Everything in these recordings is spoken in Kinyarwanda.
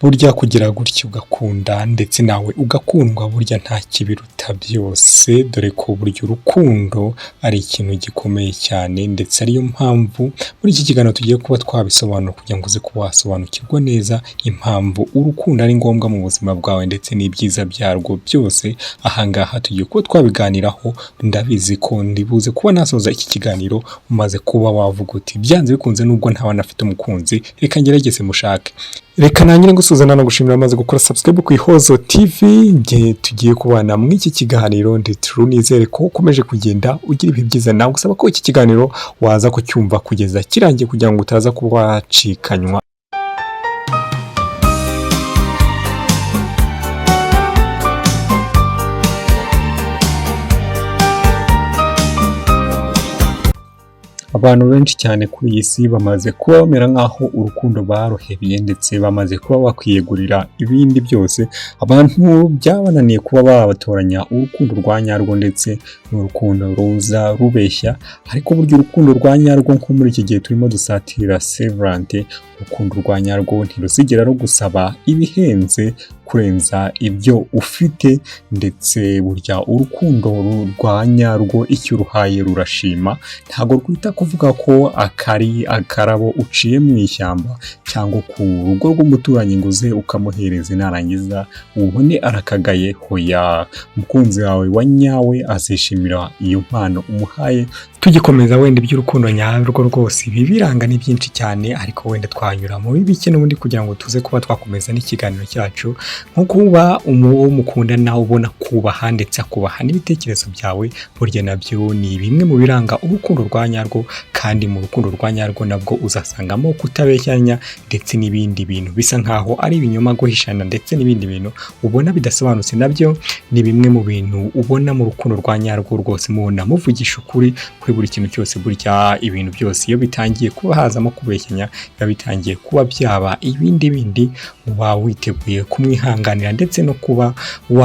Burya kugira gutya ugakunda ndetse nawe ugakundwa, burya nta kibiruta byose, dore ko burya urukundo ari ikintu gikomeye cyane, ndetse ariyo mpamvu muri iki kiganiro tugiye kuba twabisobanura kugira ngo uze kuba wasobanukirwa neza impamvu urukundo ari ngombwa mu buzima bwawe ndetse n'ibyiza byarwo byose. Aha ngaha tugiye kuba twabiganiraho. Ndabizi ko ndibuze kuba nasoza iki kiganiro umaze kuba wavuga uti: "Byanze bikunze, nubwo ntaba nafite umukunzi, reka ngerageze mushake." Reka nangire ngusuhuza nanagushimira amaze gukora subscribe ku Ihozo TV. Nge tugiye kubana muri iki kiganiro, ndetse nizere ko ukomeje kugenda ugira ibihe byiza. Nawe gusaba ko iki kiganiro waza kucyumva kugeza kirangiye kugira ngo utaza kuba wacikanywa. Abantu benshi cyane kuri iyi si bamaze kuba bamera nk'aho urukundo baruhebye, ndetse bamaze kuba bakwiyegurira ibindi byose. Abantu byabananiye kuba batoranya urukundo rwa nyarwo ndetse n'urukundo ruza rubeshya. Ariko burya urukundo rwa nyarwo, nko muri iki gihe turimo dusatira Saint Valentin, urukundo rwa nyarwo ntiruzigera rugusaba ibihenze kurenza ibyo ufite. Ndetse burya urukundo rwa nyarwo, icyo uruhaye rurashima. Ntabwo rwita kuvuga ko akari akarabo uciye mu ishyamba cyangwa ku rugo rw'umuturanyi ngo uze ukamuhereza, narangiza ubone arakagaye. Hoya, umukunzi wawe wa nyawe azishimira iyo mpano umuhaye. Tugikomeza wenda iby'urukundo nyarwo rwose, ibi biranga ni byinshi cyane, ariko wenda twanyura muri bike n'ubundi kugira ngo tuze kuba twakomeza n'ikiganiro cyacu. Nko kuba uwo mukundana ubona kubaha ndetse akubaha n'ibitekerezo byawe, burya nabyo ni bimwe mu biranga urukundo rwa nyarwo. Kandi mu rukundo rwa nyarwo nabwo uzasangamo kutabeshyanya ndetse n'ibindi bintu bisa nkaho ari ibinyoma, guhishana ndetse n'ibindi bintu ubona bidasobanutse, nabyo ni bimwe mu bintu ubona mu rukundo rwa nyarwo rwose. Mubona muvugisha ukuri kuri buri kintu cyose. Burya ibintu byose iyo bitangiye kuba hazamo kubeshyanya, biba bitangiye kuba byaba ibindi bindi. Uba witeguye kumwihanganira ndetse no kuba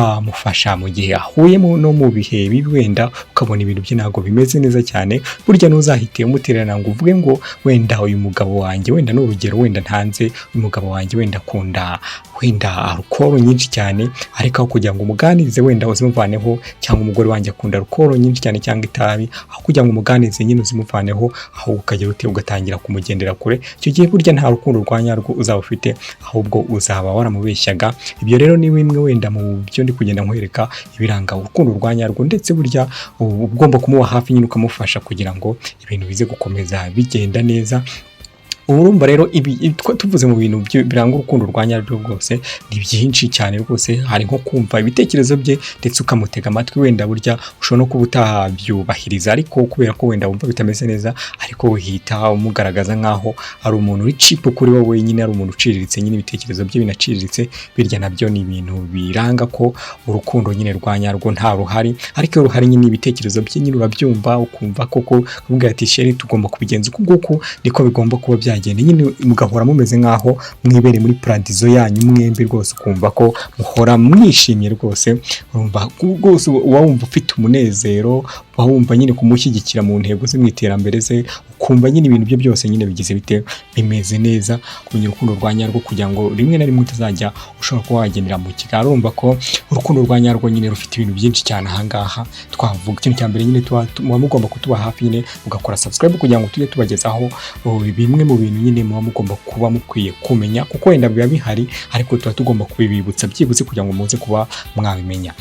wamufasha mu gihe ahuyemo no mu bihe bibi, wenda ukabona ibintu bye ntabwo bimeze neza cyane. Burya ntuzahite umutererana ngo uvuge ngo wenda uyu mugabo wanjye, wenda ni urugero wenda ntanze, uyu mugabo wanjye wenda akunda wenda alcool nyinshi cyane, ariko aho kugira ngo umuganirize wenda uzimuvaneho, cyangwa umugore wanjye akunda alcool nyinshi cyane cyangwa itabi, aho kugira ngo umuganirize nyine uzimuvaneho, aho ukagira ute, ugatangira kumugendera kure. Icyo gihe burya nta rukundo rwa nyarwo uzaba ufite, ahubwo uzaba waramubeshyaga. Ibyo rero ni bimwe wenda mu byo ndi kugenda nkwereka ibiranga urukundo rwa nyarwo. Ndetse burya uba ugomba kumuba hafi nyine, ukamufasha kugira ngo ibintu bize gukomeza bigenda neza. Ubu urumva rero ibi tuvuze mu bintu biranga urukundo rwa nyarwo rwose ni byinshi cyane rwose. Hari nko kumva ibitekerezo bye ndetse ukamutega amatwi. Wenda burya ushobora no kuba utabyubahiriza, ariko kubera ko wenda wumva bitameze neza, ariko uhita umugaragaza nk'aho ari umuntu uri cheap kuri wowe nyine, ari umuntu uciriritse nyine, ibitekerezo bye binaciriritse. Birya nabyo ni ibintu biranga ko urukundo nyine rwa nyarwo nta ruhari. Ariko iyo ruhari nyine, ibitekerezo bye nyine urabyumva, ukumva koko ukamubwira ati: "Chéri, tugomba kubigenza uku nguku, niko bigomba kuba byagenda." Nyine mugahora mumeze nk'aho mwibereye muri paradizo yanyu mwembi rwose, ukumva ko muhora mwishimye rwose. Urumva rwose uba wumva ufite umunezero, uba wumva nyine kumushyigikira mu ntego ze, mu iterambere ze, ukumva nyine ibintu bye byose nyine bigize bite, bimeze neza. Kumenya urukundo rwa nyarwo kugira ngo rimwe na rimwe utazajya ushobora kuba wagendera mu kigare. Urumva ko urukundo rwa nyarwo nyine rufite ibintu byinshi cyane. Ahangaha twavuga ikintu cya mbere nyine, muba mugomba kutuba hafi nyine, mugakora subscribe kugira ngo tujye tubagezaho bimwe mu bintu nyine muba mugomba kuba mukwiye kumenya, kuko wenda biba bihari ariko tuba tugomba kubibibutsa byibutse kugira ngo muze kuba mwabimenya.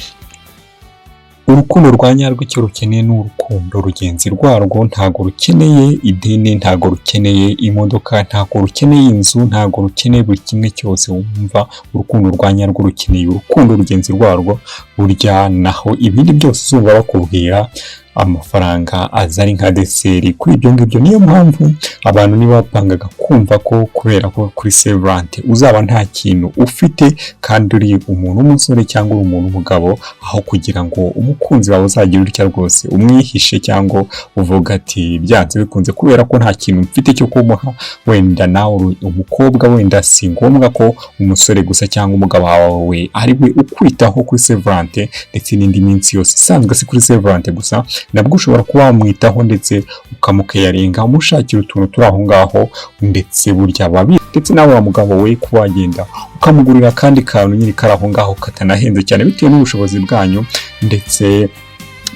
Urukundo rwa nyarwo icyo rukeneye ni urukundo rugenzi rwarwo. Ntabwo rukeneye ideni, ntabwo rukeneye imodoka, ntabwo rukeneye inzu, ntabwo rukeneye buri kimwe cyose wumva. Urukundo rwa nyarwo rukeneye urukundo rugenzi rwarwo. Burya naho ibindi byose uzumva bakubwira, amafaranga aza ari nka dessert kuri ibyo ngibyo. Niyo mpamvu abantu niba bapangaga kumva ko kubera ko kuri Saint Valentin uzaba nta kintu ufite kandi uri umuntu w'umusore cyangwa uri umuntu w'umugabo, aho kugira ngo umukunzi wawe uzagire utya rwose umwihishe, cyangwa uvuga ati: "Byanze bikunze kubera ko nta kintu mfite cyo kumuha." Wenda nawe uri umukobwa, wenda si ngombwa ko umusore gusa cyangwa umugabo wawe ari we ukwitaho kuri Saint Valentin ndetse n'indi minsi yose isanzwe. Si kuri Saint Valentin gusa, nabwo ushobora kuba wamwitaho ndetse ukamukeyaringa, umushakira utuntu turi aho ngaho. Ndetse burya babi Ndetse nawe wa mugabo we, kuba wagenda ukamugurira akandi kantu nyine kari aho ngaho katanahenze cyane bitewe n'ubushobozi bwanyu, ndetse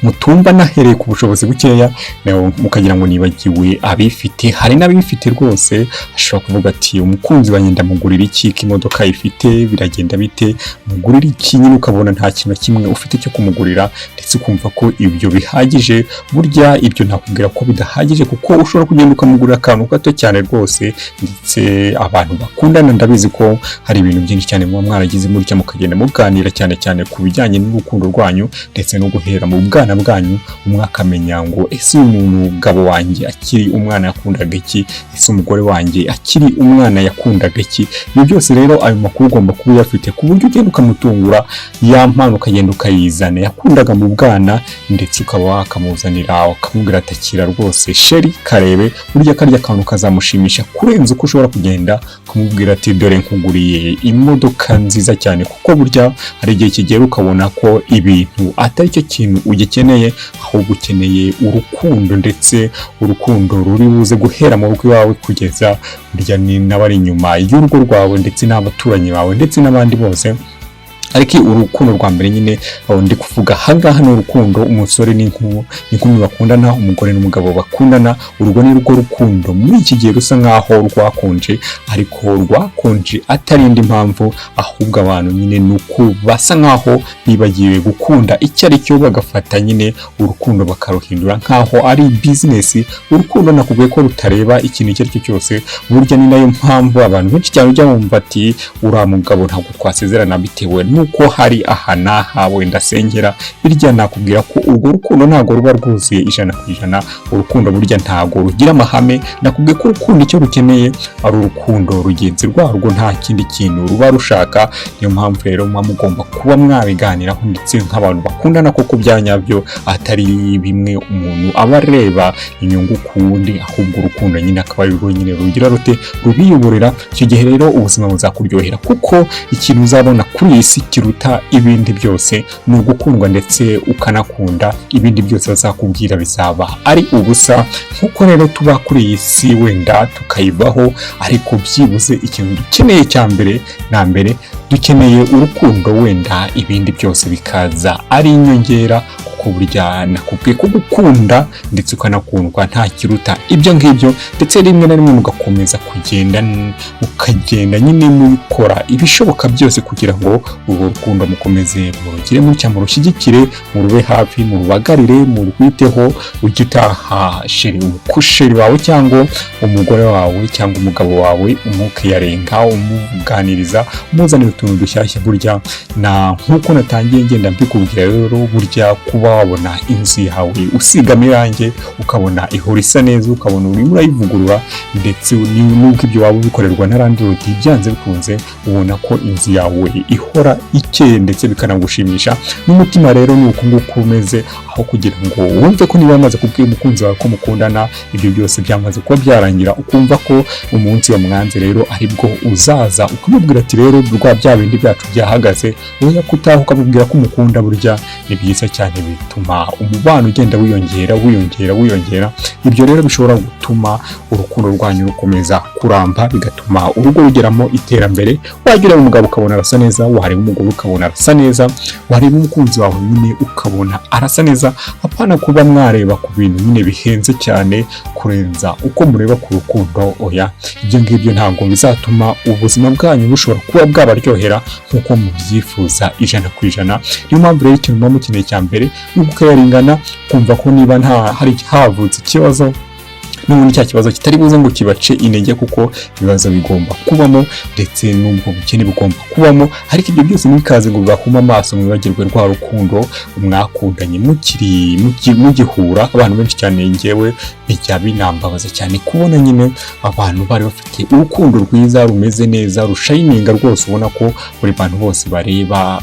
mutumva nahereye ku bushobozi bukeya nawe mukagira ngo nibagiwe abifite. Hari n'abifite rwose, ashobora kuvuga ati: "Umukunzi wanjye ndamugurira iki? Ko imodoka ifite, biragenda bite? Mugurira iki?" Nyine ukabona nta kintu na kimwe ufite cyo kumugurira, ndetse ukumva ko ibyo bihagije. Burya ibyo nakubwira ko bidahagije, kuko ushobora kugenda ukamugurira akantu gato cyane rwose. Ndetse abantu bakundana, ndabizi ko hari ibintu byinshi cyane muba mwaragize mutya mukagenda muganira, cyane cyane ku bijyanye n'urukundo rwanyu, ndetse no guhera mu bwana bwanyu, umwe akamenya ngo: "Ese uyu mugabo wanjye akiri umwana yakundaga iki? Ese umugore wanjye akiri umwana yakundaga iki?" Ibyo byose rero, ayo makuru ugomba kuba uyafite, ku buryo ugenda ukamutungura, ya mpano ukagenda ukayizana yakundaga mu bwana, ndetse ukaba wakamuzanira, ukamubwira ati: "Akira rwose chéri, karebe." Burya karya kantu kazamushimisha kurenza uko ushobora kugenda ukamubwira ati: "Dore nkuguriye imodoka nziza cyane", kuko burya hari igihe kigera ukabona ko ibintu atari cyo kintu ugikeneye, ahubwo ukeneye urukundo, ndetse urukundo ruri buze guhera mu rugo iwawe kugeza burya ni n'abari inyuma y'urugo rwawe, ndetse n'abaturanyi bawe, ndetse n'abandi bose. Ariko urukundo rwa mbere nyine aho ndi kuvuga ahangaha ni urukundo umusore n'inkumi bakundana, umugore n'umugabo bakundana. Urwo ni rwo rukundo muri iki gihe rusa nkaho rwakonje, ariko rwakonje atari indi mpamvu, ahubwo abantu nyine ni uko basa nkaho bibagiwe gukunda icyo ari cyo, bagafata nyine urukundo bakaruhindura nkaho ari bizinesi. Urukundo nakubwiye ko rutareba ikintu icyo ari cyo cyose. Burya ni nayo mpamvu abantu benshi cyane ujya wumva ati: "Uriya mugabo ntabwo twasezerana bitewe nuko hari aha n'aha wenda asengera." Birya nakubwira ko urwo rukundo ntabwo ruba rwuzuye 100%. Urukundo burya ntabwo rugira amahame. Nakubwiye ko urukundo icyo rukeneye ari urukundo rugenzi rwarwo, nta kindi kintu ruba rushaka. Niyo mpamvu rero muba mugomba kuba mwabiganiraho, ndetse nk'abantu bakundana koko bya nyabyo, atari bimwe umuntu aba areba inyungu ku wundi, ahubwo urukundo nyine akaba ari rwo nyine rugira rute, rubiyoborera. Icyo gihe rero ubuzima buzakuryohera, kuko ikintu uzabona kuri iyi si kiruta ibindi byose ni ugukundwa ndetse ukanakunda. Ibindi byose bazakubwira bizaba ari ubusa. Nkuko rero tuba kuri iyi si wenda tukayivaho, ariko byibuze ikintu dukeneye cya mbere na mbere, dukeneye urukundo, wenda ibindi byose bikaza ari inyongera, kuko burya nakubwiye ko gukunda ndetse ukanakundwa nta kiruta ibyo ngibyo. Ndetse rimwe na rimwe mugakomeza kugenda, mukagenda nyine mukora ibishoboka byose kugira ngo urwo rukundo mukomeze murugire mutya, murushyigikire, murube hafi, murubagarire, murwiteho. Ujye utaha chéri, umuchéri wawe cyangwa umugore wawe cyangwa umugabo wawe, umukeyarenga, umuganiriza, umuzanira utuntu dushyashya. Burya na nk'uko natangiye ngenda mbikubwira rero, burya kuba wabona inzu yawe usigamo irangi, ukabona ihora isa neza, ukabona urimo urayivugurura, ndetse n'ubwo ibyo waba ubikorerwa na landlord, byanze bikunze ubona ko inzu yawe ihora ikeye, ndetse bikanagushimisha n'umutima. Rero ni uku nguku umeze, aho kugira ngo wumve ko niba wamaze kubwira umukunzi wawe ko mukundana, ibyo byose byamaze kuba byarangira, ukumva ko umunsi wamwanze rero aribwo uzaza ukamubwira ati: "Rero rwa bya bindi byacu byahagaze." Oya, kutaha ukamubwira ko umukunda burya ni byiza cyane, bituma umubano ugenda wiyongera, wiyongera, wiyongera. Ibyo rero bishobora gutuma urukundo rwanyu rukomeza kuramba, bigatuma urugo rugeramo iterambere. Wajya ureba umugabo ukabona arasa neza, wareba umugore ukabona arasa neza, wareba umukunzi wawe nyine ukabona arasa neza, apana kuba mwareba ku bintu nyine bihenze cyane kurenza uko mureba ku rukundo. Oya, ibyo ngibyo ntabwo bizatuma ubuzima bwanyu bushobora kuba bwabaryohera nk'uko mubyifuza 100%. Niyo mpamvu rero ikintu muba mukeneye cya mbere ni ugukeyaringana, kumva ko niba nta hari havutse ikibazo, n'ubundi cya kibazo kitari buze ngo kibace intege, kuko ibibazo bigomba kubamo, ndetse n'ubwo bukene bugomba kubamo, ariko ibyo byose ntibikaze ngo bibahume amaso mwibagirwe rwa rukundo mwakundanye mukiri mugihura. Abantu benshi cyane, ngewe bijya binambabaza cyane kubona nyine abantu bari bafite urukundo rwiza, rumeze neza, rushayininga rwose, ubona ko buri bantu bose bareba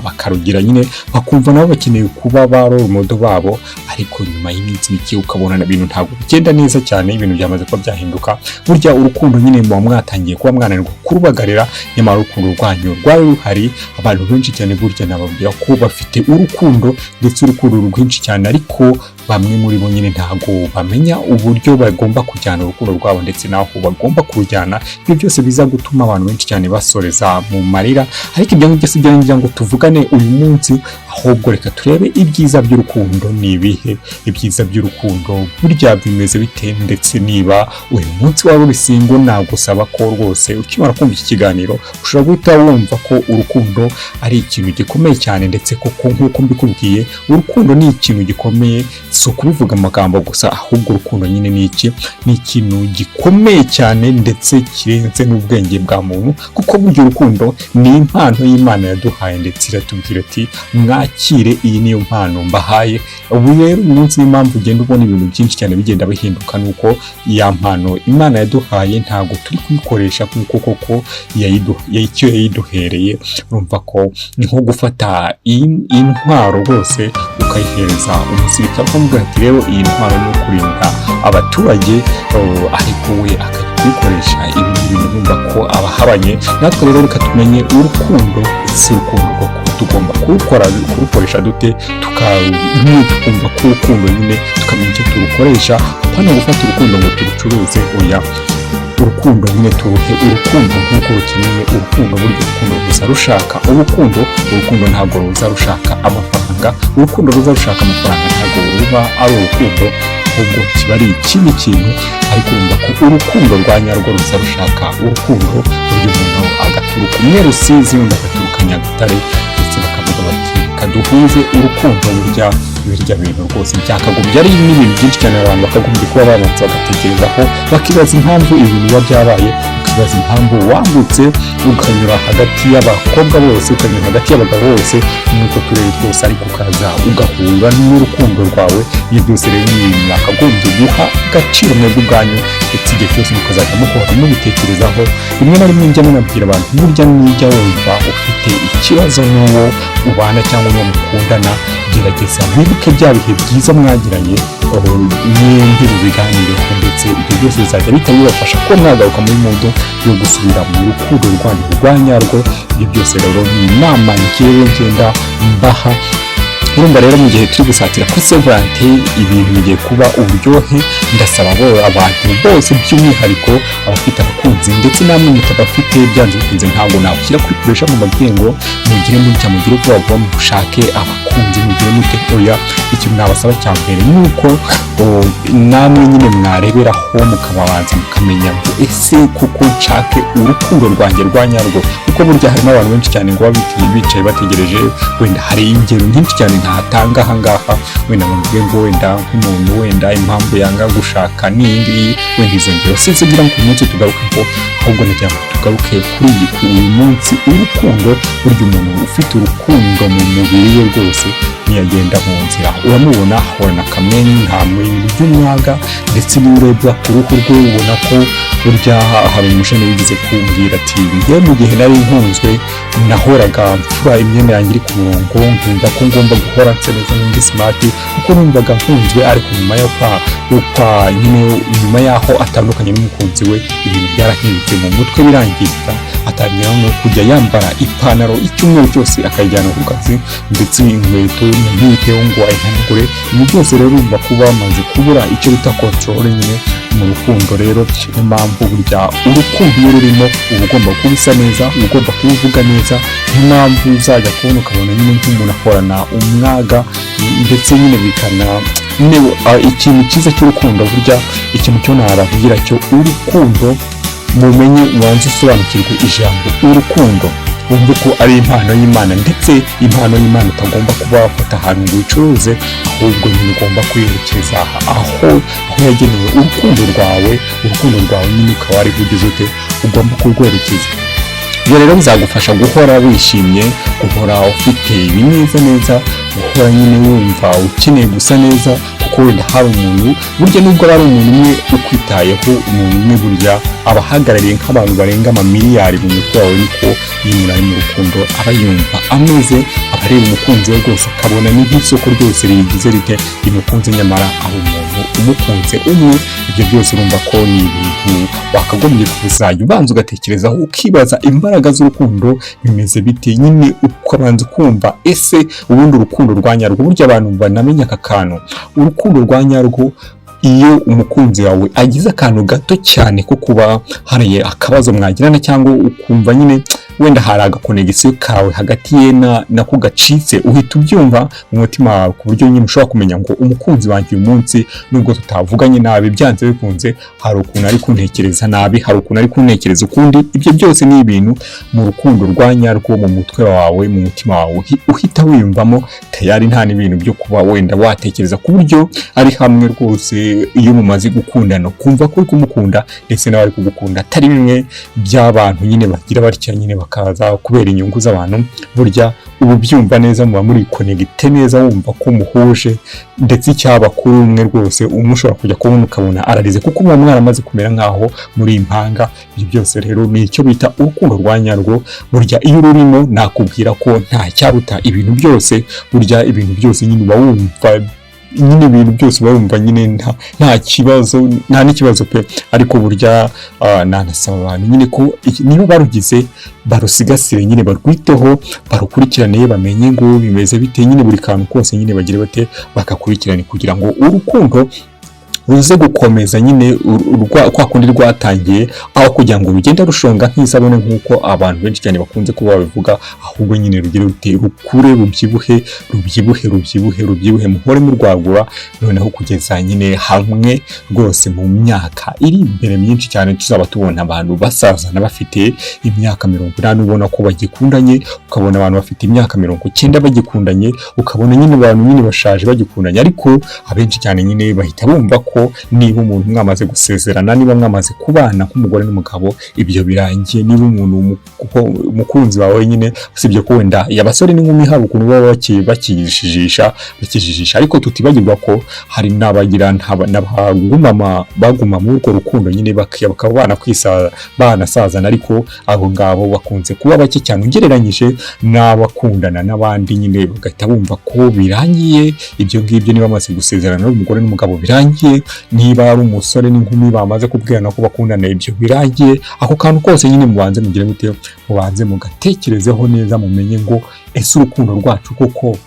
bakarugira nyine, bakumva nabo bakeneye kuba ba role model babo, ariko nyuma y'iminsi mike ukabona na ibintu ntabwo bigenda neza cyane, ibintu byamaze kuba byahinduka. Burya urukundo nyine muba mwatangiye kuba mwananirwa kurubagarira, nyamara urukundo rwanyu rwari ruhari. Abantu benshi cyane burya nababwira ko bafite urukundo, ndetse urukundo rwinshi cyane, ariko Bamwe muri bo nyine ntago bamenya uburyo bagomba kujyana urukundo rwabo ndetse n'aho bagomba kurujyana. Ibyo byose biza gutuma abantu benshi cyane basoreza mu marira. Ariko ibyo ngibyo si byo ngira ngo tuvugane uyu munsi, ahubwo reka turebe ibyiza by'urukundo ni ibihe, ibyiza by'urukundo burya bimeze bite. Ndetse niba uyu munsi waba uri single, nagusaba ko rwose ukimara kumva iki kiganiro ushobora guhita wumva ko urukundo ari ikintu gikomeye cyane. Ndetse koko nk'uko mbikubwiye, urukundo ni ikintu gikomeye, si ukubivuga amagambo gusa, ahubwo urukundo nyine ni iki? Ni ikintu gikomeye cyane ndetse kirenze n'ubwenge bwa muntu, kuko burya urukundo ni impano y'Imana yaduhaye, ndetse iratubwira ati: "Mwakire, iyi niyo mpano mbahaye." Ubu rero uyu munsi n'impamvu ugenda ubona ibintu byinshi cyane bigenda bihinduka, nuko ya mpano Imana yaduhaye ntabwo turi kuyikoresha nk'uko koko icyo yayiduhereye. Urumva ko ni nko gufata intwaro rwose ukayihereza umusirikare, ukamubwira ati: "Rero iyi ntwaro ni ukurinda abaturage," ariko we akajya kuyikoresha ibindi bintu. Urumva ko abahabanye natwe. Rero reka tumenye urukundo. Si urukundo koko tugomba kurukora, kurukoresha dute? Tukumva ko urukundo nyine tukamenya icyo turukoresha, apana gufata urukundo ngo turucuruze, oya. Urukundo nyine turuhe urukundo nk'uko rukenewe. Urukundo burya, urukundo ruza rushaka urukundo. Urukundo ntabwo ruza rushaka amafaranga. Urukundo ruza rushaka amafaranga ntabwo ruba ari urukundo, ahubwo kiba ari ikindi kintu. Ariko urumva ko urukundo rwa nyarwo ruza rushaka urukundo. Burya umuntu agaturuka umwe Rusizi, undi agaturuka Nyagatare, ndetse bakavuga bati: "Kaduhuze urukundo." Burya birya bintu rwose byakagombye ari n'ibintu byinshi cyane abantu bakagombye kuba babanza bagatekerezaho, bakibaza impamvu ibintu biba byabaye, ukibaza impamvu wambutse ukanyura hagati y'abakobwa bose, ukanyura hagati y'abagabo bose muri utwo turere twose, ariko ukaza ugahura n'urukundo rwawe. Ibyo byose rero ni ibintu mwakagombye guha agaciro mwebwe ubwanyu, ndetse igihe cyose mukazajya muhora mubitekerezaho. Rimwe na rimwe njya munabwira abantu: burya nijya wumva ufite ikibazo n'uwo ubana cyangwa n'uwo mukundana, gerageza wibuke bya bihe byiza mwagiranye, mwembi mubiganireho, ndetse ibyo byose bizajya bihita bibafasha kuba mwagaruka muri mood yo gusubira mu rukundo rwanyu rwa nyarwo. Ibyo byose rero ni inama ngewe ngenda mbaha. Urumva rero, mu gihe turi gusatira kuri Saint Valentin, ibintu bigiye kuba uburyohe. Ndasaba bo abantu bose, by'umwihariko abafite abakunzi, ndetse namwe mutabafite, byanze bikunze ntabwo nabashyira kuri pressure ngo mbabwire ngo mugire mutya, mugire vuba vuba mushake abakunzi, mugire mute, oya. Ikintu nabasaba cya mbere ni uko namwe nyine mwareberaho, mukababanza mukamenya ngo: "Ese kuko nshake urukundo rwanjye rwa nyarwo?" Kuko burya harimo abantu benshi cyane ngo baba bicaye bategereje. Wenda hari ingero nyinshi cyane ntatanga aha ngaha, wenda ngo mvuge ngo wenda nk'umuntu wenda impamvu yanga gushaka ni iyi ngiyi. Wenda izo ngero sinzi ngira ngo uyu munsi tugaruke ko, ahubwo nagira ngo tugaruke kuri iyi, kuri uyu munsi urukundo. Burya umuntu ufite urukundo mu mubiri we rwose, ntiyagenda mu nzira uramubona, ahorana akamwenyu, nta bintu by'umwaga, ndetse n'iyo urebwa ku ruhu rwe ubona ko burya hari umujene wigeze kumbwira ati: "Njye mu gihe nari nkunzwe nahoraga mfura imyenda yanjye iri ku murongo, nkumva ko ngomba guhora nsa neza n'indi smart, kuko numvaga nkunzwe." Ariko nyuma yo kwa nyine, nyuma y'aho atandukanye n'umukunzi we, ibintu byarahindutse mu mutwe, birangirika, atangira no kujya yambara ipantaro icyumweru cyose akayijyana ku kazi, ndetse inkweto ntiyiteho ngo ayihanagure. Ibi byose rero urumva kuba bamaze kubura icyo bita control nyine mu rukundo. Rero niyo mpamvu burya urukundo iyo rurimo uba ugomba kuba usa neza, uba ugomba kuba uvuga neza. Niyo mpamvu uzajya kubona ukabona nyine nk'umuntu ahorana umwaga, ndetse nyine bikana nyine ikintu cyiza cy'urukundo. Burya ikintu cyo nababwira cyo, urukundo mumenye, ubanze usobanukirwe ijambo urukundo, wumve ko ari impano y'Imana, ndetse impano y'Imana utagomba kuba wafata ahantu ngo uyicuruze, ahubwo nyine ugomba kuyerekeza aho yagenewe. Urukundo rwawe, urukundo rwawe nyine ukaba ari ugize ute, ugomba kurwerekeza. Ibyo rero bizagufasha guhora wishimye, guhora ufite ibineza neza, guhora nyine wumva ukeneye gusa neza, kuko wenda hari umuntu. Burya nubwo aba ari umuntu umwe ukwitayeho, umuntu umwe burya aba ahagarariye nk'abantu barenga amamiliyari mu mutwe wawe. Niko iyo umuntu ari mu rukundo aba yumva ameze, aba areba umukunzi we rwose akabona ni nk'isoko ryose rigize rite rimukunze, nyamara ari umuntu. umukunze umwe. Ibyo byose urumva ko ni ibintu wakagombye kuzajya ubanza ugatekerezaho, ukibaza imbaraga z'urukundo bimeze bite nyine, ukabanza ukumva ese ubundi urukundo rwa nyarwo. Burya abantu banamenya aka kantu, urukundo rwa nyarwo, iyo umukunzi wawe agize akantu gato cyane ko kuba hari akabazo mwagirana, cyangwa ukumva nyine wenda hari agaconnexion kawe hagati ye na nako gacitse, uhita ubyumva mu mutima wawe, ku buryo nyine ushobora kumenya ngo umukunzi wanjye uyu munsi nubwo tutavuganye nabi, byanze bikunze hari ukuntu ari kuntekereza nabi, hari ukuntu ari kuntekereza ukundi. Ibyo byose ni ibintu mu rukundo rwa nyarwo, mu mutwe wawe, mu mutima wawe uhita wiyumvamo tayari, nta n'ibintu byo kuba wenda watekereza, ku buryo ari hamwe rwose. Iyo mumaze gukundana, ukumva ko uri kumukunda ndetse nawe ari kugukunda, atari bimwe by'abantu nyine bagira batya nyine bakaza kubera inyungu z'abantu. Burya ubu byumva neza, muba muri connecté neza, wumva ko muhuje, ndetse icyaba kuri umwe rwose, umwe ushobora kujya kubona ukabona ararize, kuko muba mwaramaze kumera nk'aho muri impanga. Ibyo byose rero ni icyo bita urukundo rwa nyarwo. Burya iyo ururimo, nakubwira ko nta cyaruta ibintu byose. Burya ibintu byose nyine uba wumva nyine, ibintu byose uba wumva nyine nta kibazo, nta n'ikibazo pe. Ariko burya nanasaba abantu nyine ko niba barugize, barusigasire nyine, barwiteho, barukurikirane, bamenye ngo bimeze bite nyine, buri kantu kose nyine bagire bate, bakakurikirane, kugira ngo urukundo ruze gukomeza nyine kwa kundi rwatangiye, aho kugira ngo rugende rushonga nk'isabune nk'uko abantu benshi cyane bakunze kuba babivuga, ahubwo nyine rugire rute, rukure, rubyibuhe, rubyibuhe, rubyibuhe, rubyibuhe, muhore murwagura, noneho kugeza nyine hamwe rwose mu myaka iri imbere myinshi cyane tuzaba tubona abantu basazana bafite imyaka 80, ubona ko bagikundanye, ukabona abantu bafite imyaka 90 bagikundanye, ukabona nyine abantu nyine bashaje bagikundanye. Ariko abenshi cyane nyine bahita bumva ko niba umuntu mwamaze gusezerana, niba mwamaze kubana nk'umugore n'umugabo, ibyo birangiye. Niba umuntu umukunzi wawe nyine, usibye ko wenda abasore n'inkumi hari ukuntu baba bakijijisha, bakijijisha, ariko tutibagirwa ko hari n'abagira n'abaguma, baguma muri urwo rukundo nyine, bakaba banasazana, ariko abo ngabo bakunze kuba bake cyane ugereranyije n'abakundana n'abandi nyine bagahita bumva ko birangiye ibyo ngibyo. Niba bamaze gusezerana n'umugore n'umugabo, birangiye. Niba ari umusore n'inkumi bamaze kubwirana ko bakundana, ibyo birangiye. Ako kantu kose nyine mubanze mugire mute, mubanze mugatekerezeho neza, mumenye ngo ese urukundo rwacu koko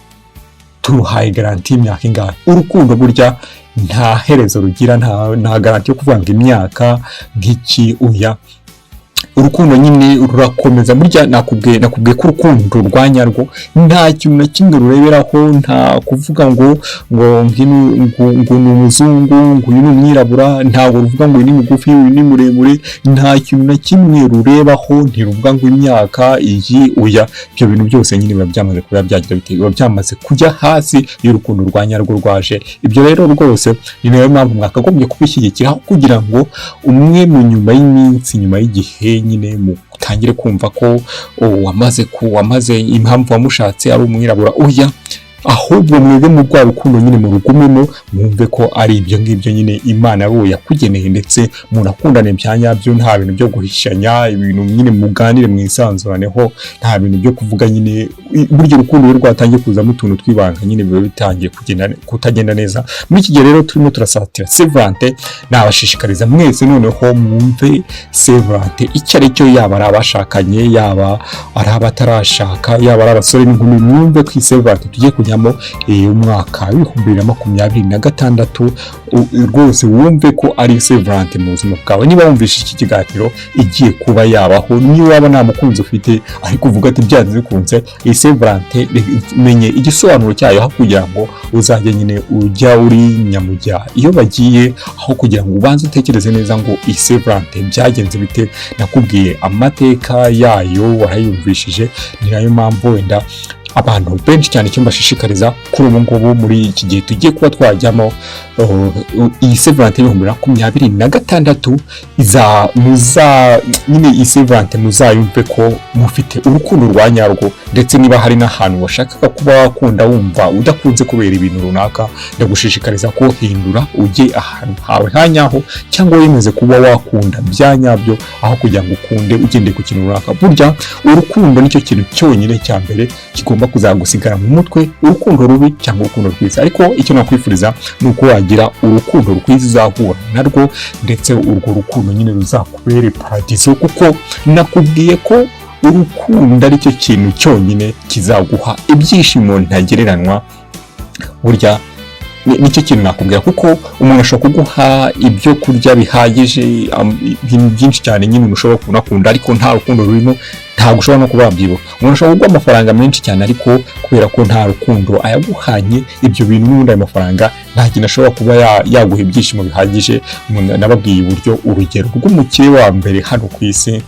turuhaye garantie y'imyaka ingahe? Urukundo burya nta herezo rugira, nta garantie yo kuvuga ngo imyaka nk'iki, oya. Urukundo nyine rurakomeza. Burya nakubwiye ko urukundo rwa nyarwo nta kintu na kimwe rureberaho, nta kuvuga ngo ni umuzungu, ngo uyu ni umwirabura, ntabwo ruvuga ngo uyu ni mugufi, uyu ni muremure, nta kintu na kimwe rurebaho, ntiruvuga ngo imyaka iyi, oya. Ibyo bintu byose nyine biba byamaze kuba byagira bite, biba byamaze kujya hasi iyo urukundo rwa nyarwo rwaje. Ibyo rero rwose ni nayo mpamvu mwakagombye kubishyigikira, kugira ngo umwe mu nyuma y'iminsi, nyuma y'igihe nyine mutangire kumva ko wamaze ku wamaze impamvu wamushatse ari umwirabura, oya. Ahubwo mwebwe mu rwa rukundo nyine murugumemo, mwumve ko ari ibyo ngibyo nyine Imana ari yakugeneye, ndetse munakundane bya nyabyo, nta bintu byo guhishanya ibintu nyine, muganire mwisanzuraneho, nta bintu byo kuvuga nyine. Burya urukundo iyo rwatangiye kuzamo utuntu tw'ibanga nyine, biba bitangiye kugenda kutagenda neza. Muri iki gihe rero turimo turasatira Saint Valentin, nabashishikariza mwese noneho mwumve Saint Valentin icyo ari cyo, yaba ari abashakanye, yaba ari abatarashaka, yaba ari abasore n'inkumi, mwumve ko iyi Saint Valentin tugiye kujyamo, umwaka w'2026, rwose wumve ko ari Saint Valentin mu buzima bwawe. Niba wumvishe iki kiganiro igiye kuba yabaho, niyo waba nta mukunzi ufite ariko uvuga ati byanze bikunze iyi Saint Valentin menye igisobanuro cyayo, aho kugira ngo uzajye nyine ujya uri nyamujya iyo bagiye, aho kugira ngo ubanze utekereze neza ngo iyi Saint Valentin byagenze bite. Nakubwiye amateka yayo, warayumvishije. Ni nayo mpamvu wenda abantu benshi cyane icyo mbashishikariza kuri ubu ngubu, muri iki gihe tugiye kuba twajyamo, iyi Saint Valentin 2026 iza muza nyine, iyi Saint Valentin muzayumve ko mufite urukundo rwa nyarwo. Ndetse niba hari n'ahantu washakaga kuba wakunda wumva udakunze kubera ibintu runaka, ndagushishikariza ko hindura ujye ahantu hawe ha nyaho, cyangwa wemeze kuba wakunda bya nyabyo, aho kugira ngo ukunde ugendeye ku kintu runaka. Burya urukundo nicyo kintu cyonyine cya mbere kigomba. rugomba kuzagusigara mu mutwe, urukundo rubi cyangwa urukundo rwiza. Ariko icyo nakwifuriza ni uko wagira urukundo rwiza uzahura narwo, ndetse urwo rukundo nyine ruzakubere paradiso, kuko nakubwiye ko urukundo ari cyo kintu cyonyine kizaguha ibyishimo ntagereranywa. Burya nicyo kintu nakubwira, kuko umuntu ashobora kuguha ibyo kurya bihagije, ibintu byinshi cyane nyine ushobora kunakunda, ariko nta rukundo rurimo ntabwo ushobora no kuba wabyibuka. Umuntu ashobora kuguha amafaranga menshi cyane, ariko kubera ko nta rukundo ayaguhanye, ibyo bintu n'ubundi ayo mafaranga nta kintu ashobora kuba yaguha ibyishimo bihagije. Nababwiye uburyo urugero rw'umukire wa mbere hano ku isi,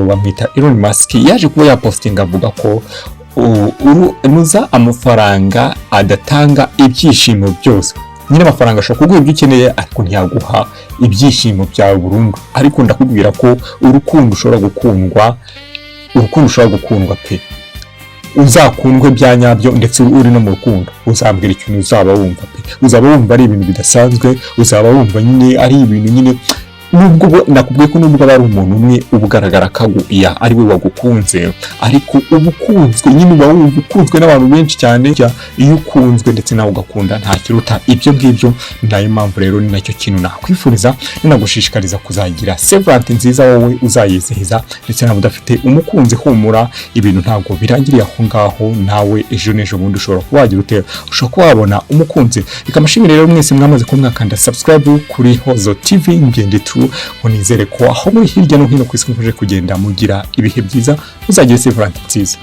bamwita Elon Musk, yaje kuba yapostinga avuga ko nuza amafaranga adatanga ibyishimo byose. Nyine amafaranga ashobora kuguha ibyo ukeneye, ariko ntiyaguha ibyishimo byawe burundu. Ariko ndakubwira ko urukundo ushobora gukundwa, urukundo ushobora gukundwa pe, uzakundwe bya nyabyo, ndetse uri no mu rukundo uzambwira ikintu uzaba wumva pe. Uzaba wumva ari ibintu bidasanzwe, uzaba wumva nyine ari ibintu nyine, nubwo nakubwiye ko nubwo aba ari umuntu umwe uba ugaragara kaguya ari we wagukunze, ariko uba ukunzwe nyine, uba wumva ukunzwe n'abantu benshi cyane. Iyo ukunzwe ndetse nawe ugakunda, nta kiruta ibyo ngibyo. Ni nayo mpamvu rero, ni nacyo kintu nakwifuriza, nanagushishikariza kuzagira Saint Valentin nziza, wowe uzayizihiza. Ndetse nawe udafite umukunzi, humura, ibintu ntabwo birangiriye aho ngaho. Nawe ejo n'ejo bundi ushobora kuba wagira ute, ushobora kuba wabona umukunzi. Reka amashimire rero mwese mwamaze kuba mwakanda subscribe kuri Hozo TV Ngende Tu, ngo nizere ko aho muri hirya no hino ku isi mukomeje kugenda mugira ibihe byiza, muzagire Saint Valentin nziza.